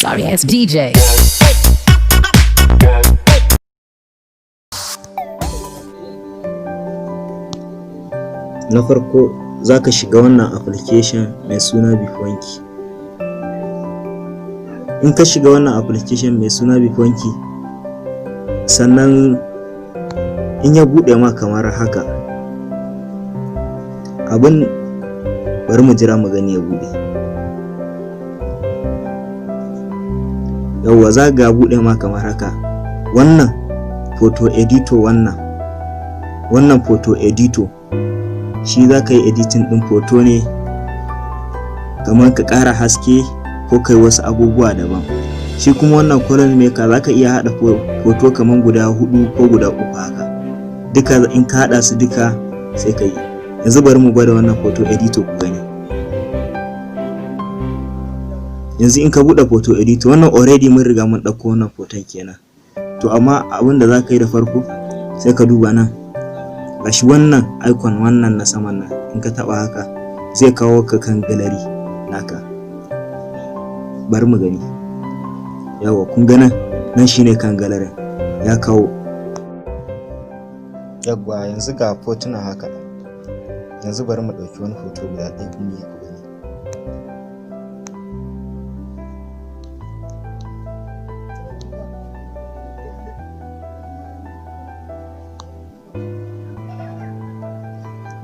Sorry ass DJ. Na farko za ka shiga wannan application mai suna Befunky. In ka shiga wannan application mai suna Befunky, sannan in ya buɗe ma kamar haka, abin bari mu jira mu gani ya buɗe. Yauwa, za ga buɗe ma kamar haka. Wannan photo editor, wannan photo editor shi za ka yi editing ɗin photo ne, kamar ka ƙara haske ko kai wasu abubuwa daban. Shi kuma wannan color maker, za ka iya haɗa photo kamar guda huɗu ko guda uku haka, duka in ka haɗa su duka sai ka yi. Yanzu bari mu gwada wannan photo editor ku gani. Yanzu in ka buɗe photo editor, wannan already mun riga mun ɗauko wannan photon kenan. To, amma abin da za ka yi da farko, sai ka duba nan, gashi wannan icon, wannan na saman nan. In ka taɓa haka, zai kawo ka kan gallery naka. Bari mu gani. Yauwa, kun ga nan, nan shine kan gallery ya kawo. Yawwa, yanzu ga fotuna haka. Yanzu bari mu ɗauki wani hoto guda ɗaya mu yi ku gani.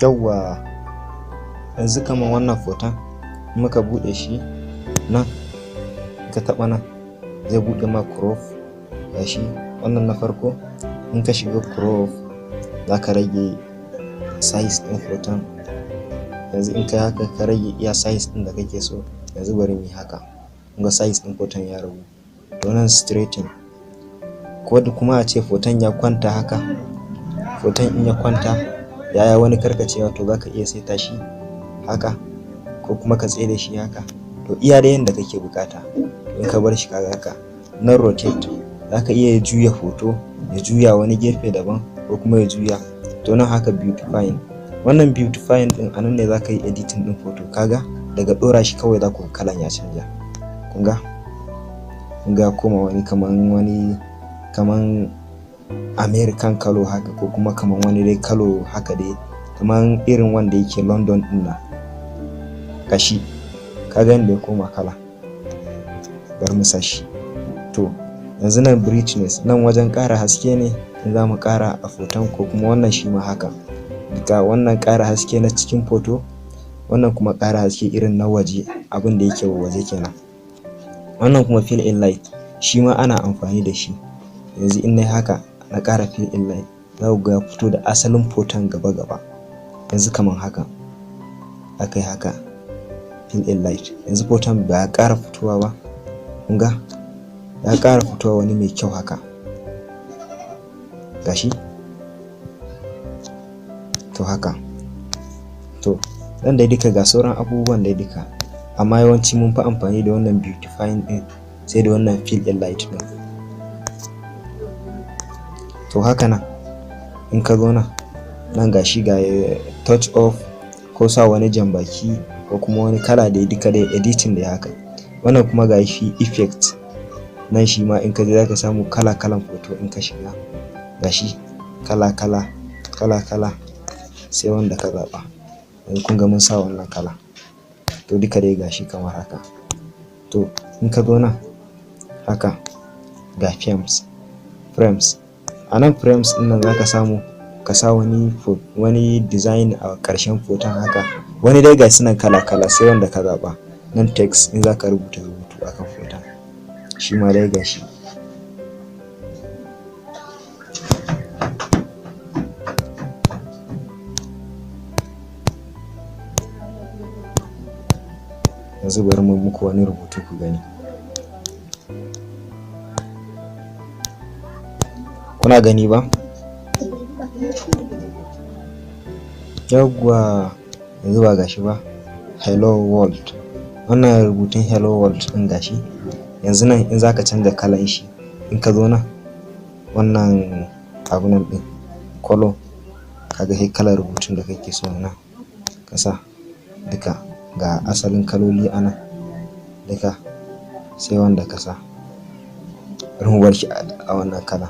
Yawwa, yanzu kamar wannan hoton, in muka buɗe shi nan, ka taɓa nan, zai buɗe ma crop. Gashi wannan na farko. In ka shiga crop, za ka rage size ɗin hoton. Yanzu in kai haka, ka rage iya size ɗin da kake so. Yanzu bari mu yi haka. Kun ga size ɗin hoton ya ragu. To, nan straighten, ko da kuma a ce hoton ya kwanta haka, hoton in ya kwanta ya yi wani karkacewa, to za ka iya saita shi haka ko kuma ka tsaida shi haka. To, iya dai yanda kake buƙata. In ka bar shi kaga haka. Nan rotate, za ka iya juya hoto ya juya wani gefe daban ko kuma ya juya. To, nan haka beautifying. Wannan beautifying ɗin, a nan ne za ka yi editing ɗin hoto. Kaga daga ɗora shi kawai za ku ga kalan ya canja. Kun ga, kun ga ya koma wani kaman wani kaman American color haka, ko kuma kaman wani dai color haka dai, kaman irin wanda yake London ɗin nan. Gashi, ka ga yanda ya koma kala. Bari mu sa shi. To, yanzu nan brightness, nan wajen ƙara haske ne, in za mu ƙara a hoton, ko kuma wannan shi ma haka. Ga wannan ƙara haske na cikin hoto, wannan kuma ƙara haske irin na waje, abin da yake waje kenan. Wannan kuma fill in light, shi ma ana amfani da shi. Yanzu in nayi haka, na ƙara fill in light, za ku ga ya fito da asalin hoton gaba gaba. Yanzu kaman haka, aka yi haka, fill in light, yanzu hoton ba ya ƙara fitowa ba? Kun ga ya ƙara fitowa wani mai kyau haka. Gashi. To, haka. To, nan dai duka ga sauran abubuwan dai duka, amma yawanci mun fi amfani da wannan beautifying ɗin, sai da wannan fill in light ɗin. To, haka nan in ka zo nan, nan gashi ga touch up, ko sa wani jan baki ko kuma wani kala dai, duka dai editing dai haka. Wannan kuma ga shi effect. Nan shi ma in ka je za ka samu kala kalan hoto. In ka shiga, gashi kala kala, kala kala, sai wanda ka zaɓa. Yanzu kun ga mun sa wannan kala. To, duka dai gashi kamar haka. To, in ka zo nan haka, ga frames. Frames a nan, frames ɗin nan za ka samu ka sa wani design a ƙarshen hoton haka, wani dai ga su nan kala kala, sai wanda ka zaɓa. Nan text, in za ka rubuta rubutu akan hoton, shi ma dai gashi. Yanzu bari mu muku wani rubutu ku gani. Kuna gani ba? Yawwa, yanzu ba gashi ba, "Hello world". Wannan rubutun "Hello world" ɗin gashi. Yanzu nan in zaka canza kalan shi, in ka zo nan, wannan abu nan ɗin color, kaga sai kalar rubutun da kake so nan ka sa. Duka ga asalin kaloli a nan duka. Sai wanda ka sa. Bari mu bar shi a wannan kala.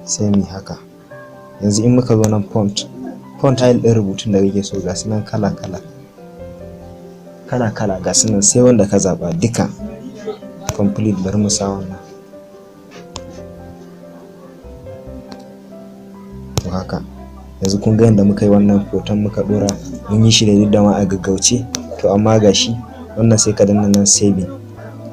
Sai mu yi haka. Yanzu in muka zo nan font, font style ɗin rubutun da kake so, ga su nan kala kala. Kala kala, ga su nan, sai wanda ka zaɓa duka. Complete, bari mu sa wannan. To haka. Yanzu kun ga yadda muka yi wannan hoton muka ɗora, mun yi shi da duk da ma a gaggauce. To amma ga shi wannan, sai ka danna nan saving.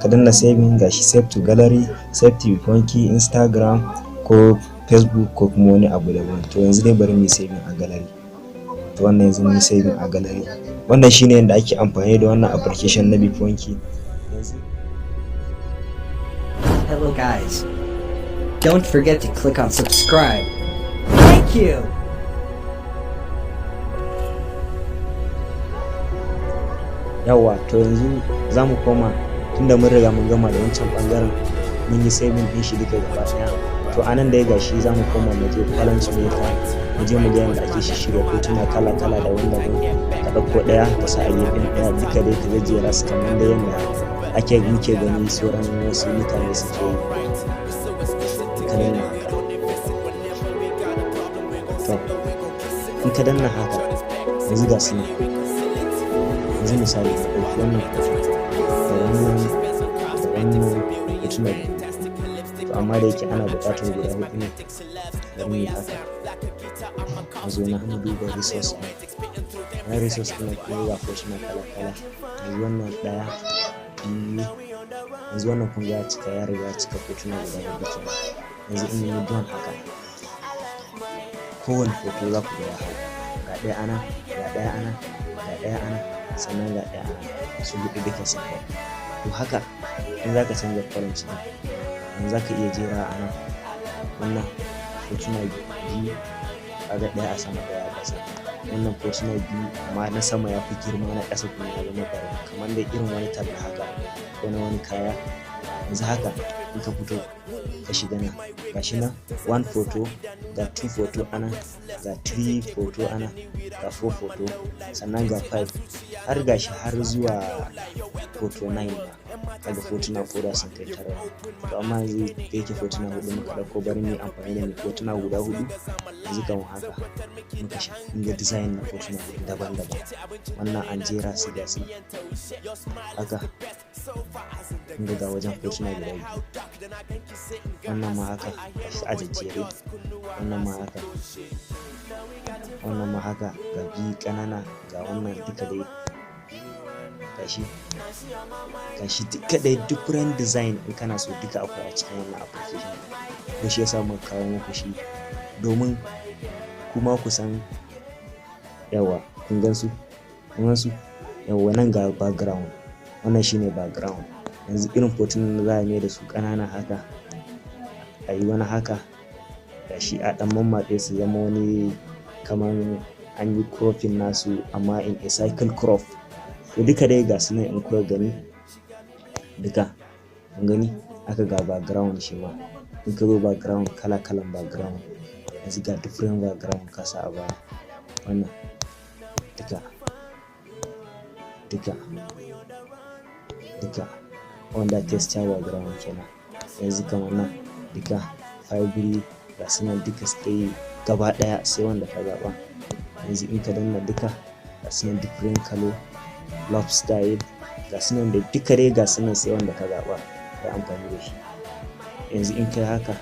Ka danna saving, ga shi save to gallery, save to Funky, Instagram ko Facebook ko kuma wani abu daban. To yanzu dai bari mu yi saving a gallery. To wannan yanzu mun yi saving a gallery. Wannan shine yadda ake amfani da wannan application na Bifunky. Yanzu Hello guys. Don't forget to click on subscribe. Thank you! Yawwa, to yanzu za mu koma, tunda mun riga mun gama da wancan bangaren, mun yi saving din shi duka gaba daya. To anan dai gashi za mu koma mu je Collage Maker, mu je mu ga yadda ake shirya hotuna kala kala daban-daban. Ka ɗauko ɗaya ka sa a gefen ɗaya, duka dai ka jejjera su kamar da yadda ake muke gani sauran wasu mutane suke yi. Ka danna haka. To in ka danna haka, yanzu ga su nan. Yanzu misali ka ɗauki wannan hoton da wannan da wannan, hotuna biyu. To amma da yake ana buƙatar guda huɗu ne, bari mu yi haka. Mu zo nan mu duba resource ɗin. Na resource ɗin kuma ga hotuna kala kala. Yanzu wannan ɗaya, biyu, yanzu wannan kun ga ya cika, ya riga ya cika hotuna guda huɗu kenan. Yanzu in mun yi done haka, kowane hoto za ku ga ya hau. Ga ɗaya anan, ga ɗaya anan, ga ɗaya anan, sannan ga ɗaya anan. Su huɗu duka sun hau. To haka in za ka canza collage ɗin, yanzu za ka iya jera a nan. Wannan hotuna biyu, kaga ɗaya a sama, ɗaya a ƙasa. Wannan hotuna biyu, amma na sama ya fi girma, na ƙasa kuma ya zama ƙarami, kamar dai irin wani talla haka ko na wani kaya. Yanzu haka in ka fito ka shiga nan, gashi nan one photo, ga two photo anan, ga three photo anan, ga four photo, sannan ga five, har gashi har zuwa photo nine ma. Kaga hotuna ko da sun kai tara. To amma yanzu da yake hotuna huɗu muka ɗauko, bari mu yi amfani da mai hotuna guda huɗu. Yanzu kamar haka muka sha, kun ga design na hotuna daban-daban. Wannan an jera su, ga su haka. Kun ga wajen hotuna guda biyu. Wannan ma haka, gashi a jejjere. Wannan ma haka. Wannan ma haka, ga biyu ƙanana, ga wannan, duka dai gashi. Gashi duka dai different design, in kana so duka akwai a cikin wannan application. To shi yasa muka kawo muku shi domin kuma ku san. Yawwa, kun gan su? Kun gan su? Yawwa, nan ga background. Wannan shine background. Yanzu irin hotunan da za a mai da su ƙanana haka, a yi wani haka, gashi a ɗan mammatse su zama wani kaman an yi cropping nasu, amma in a circle crop. To duka dai ga su nan in kuka gani duka, kun gani? Haka ga background shi ma. In ka zo background, kala kalan background. Yanzu ga different background ka sa a baya. Wannan duka, duka, duka wanda texture background kenan. Yanzu kamar nan duka fibre, ga su nan duka sai gaba ɗaya, sai wanda ka zaɓa. Yanzu in ka danna duka, ga su nan different color, love style, ga su nan da duka dai ga su nan, sai wanda ka zaɓa ka yi amfani da shi. Yanzu in kai haka,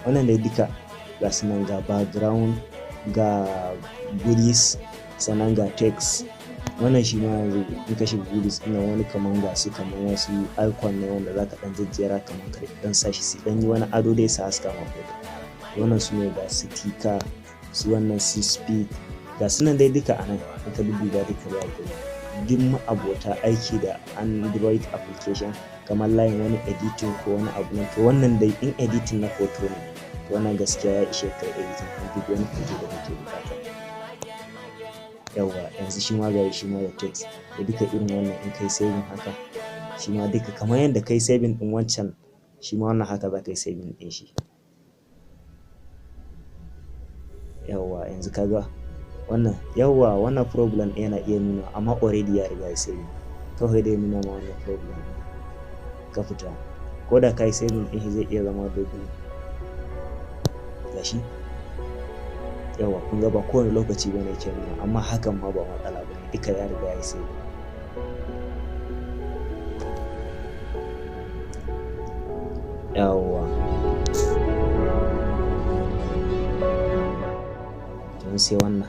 wannan dai duka ga su nan, ga background, ga goodies, sannan ga text. Wannan shi ma yanzu in ka shiga goodies ɗin nan, wani kaman ga su kaman wasu icon ne wanda za ka ɗan jejjera, kaman ka ɗan sa shi su ɗan yi wani ado dai su haska ma hoto. Wannan su ne ga sticker, su wannan su speed, ga su nan dai duka a nan in ka dudduba duka za ka gani. Duk ma'abota aiki da Android application, kamar layin wani editing ko wani abu nan, to wannan dai in editing na hoto ne, to wannan gaskiya ya ishe ka editing ɗin duk wani hoto da kake buƙata. Yawwa, yanzu shi ma gashi shi ma da text da duka. Irin wannan in kai saving haka, shi ma duka kamar yadda kai saving ɗin wancan, shi ma wannan haka za ka yi saving ɗin shi. Yawwa, yanzu ka ga wannan. Yawwa, wannan problem ɗin yana iya nuna, amma already ya riga ya saving. Kawai dai nuna ma wannan problem ɗin. Ka fita, ko da ka yi saving ɗin shi zai iya zama dogo. Gashi, yawwa, kun ga ba kowane lokaci bane yake nuna, amma hakan ma ba matsala bane, duka ya riga ya yi saving. Yawwa, to sai wannan.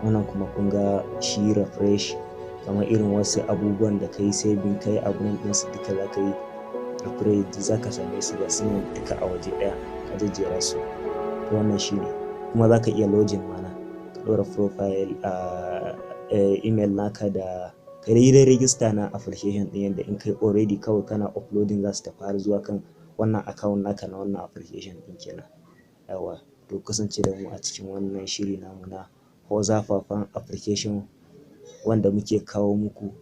Wannan kuma kun ga shi refresh, kamar irin wasu abubuwan da ka yi saving, ka yi abun ɗinsu duka, za ka yi refresh, za ka same su, ga su nan duka a waje ɗaya ka jejjera su. To wannan shi ne. Kuma za ka iya login mana, ka ɗora profile a email naka da ka yi dai register na application ɗin, yadda in kai already kawai kana uploading za su tafi har zuwa kan wannan account naka na wannan application ɗin kenan. Yawwa, to kasance da mu a cikin wannan shiri namu na zafafan application wanda muke kawo muku,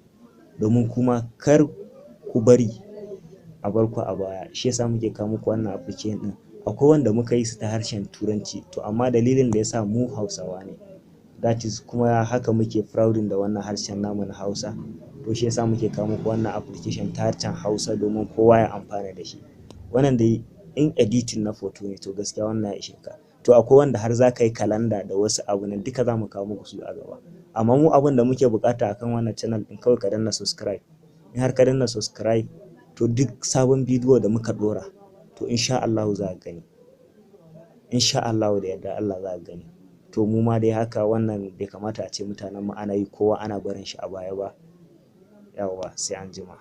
domin kuma kar ku bari a bar ku a baya. Shi yasa muke kawo muku wannan application ɗin. Akwai wanda muka yi su ta harshen Turanci, to amma dalilin da yasa mu Hausawa ne, that is, kuma haka muke prouding da wannan harshen namu na Hausa, to shi yasa muke kawo muku wannan application ta harshen Hausa domin kowa ya amfana da shi. Wannan dai in editing na photo ne, to gaskiya wannan ya ishe ka. To akwai wanda har za ka yi calendar da wasu abu nan, duka za mu kawo muku su a gaba. Amma mu abin da muke buƙata akan wannan channel ɗin, kawai ka danna subscribe. In har ka danna subscribe, to duk sabon bidiyo da muka ɗora, to insha Allahu za ka gani. Insha Allahu, da yarda Allah za ka gani. To mu ma dai haka, wannan bai kamata a ce mutanen mu ana yi kowa ana barin shi a baya ba. Yawwa, sai anjima.